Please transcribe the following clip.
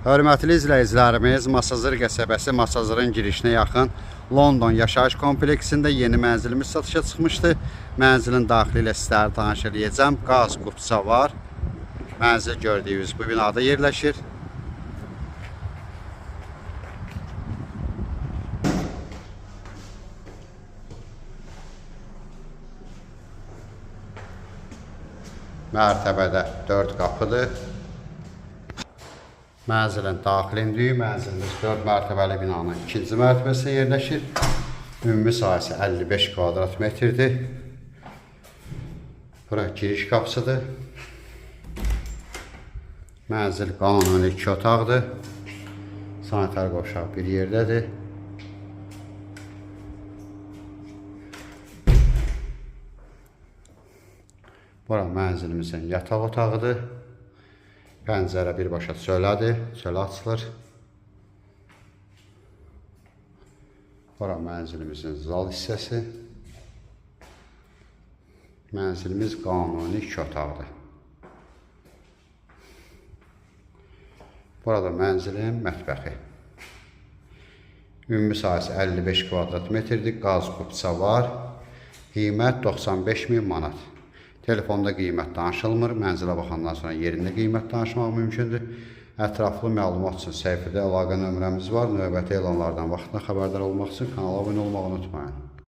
Hörmətli izləyicilərimiz, Masazır qəsəbəsi Masazırın girişinə yaxın London yaşayış kompleksində yeni mənzilimiz satışa çıxmışdı. Mənzilin daxili ilə sizləri tanış eləyəcəm. Qaz qupça var. Mənzil gördüyünüz bu binada yerləşir. Mərtəbədə 4 qapıdır. Mənzilin daxilində mənzilimiz 4 mərtəbəli binanın ikinci mərtəbəsində yerləşir. Ümumi sahəsi 55 kvadrat metrdir. Bura giriş qapısıdır. Mənzil qanuni 2 otaqdır. Sanitar qovşağı bir yerdədir. Bura mənzilimizin yataq otağıdır. Pəncərə birbaşa çölədir, çölə açılır. Bura mənzilimizin zal hissəsi. Mənzilimiz qanuni 2 otaqdır. Burada mənzilin mətbəxi. Ümumi sahəsi 55 kvadrat metrdir. Qaz qupça var. Qiymət 95 min manat. Telefonda qiymət danışılmır. Mənzilə baxandan sonra yerində qiymət danışmaq mümkündür. Ətraflı məlumat üçün səhifədə əlaqə nömrəmiz var. Növbəti elanlardan vaxtında xəbərdar olmaq üçün kanala abunə olmağı unutmayın.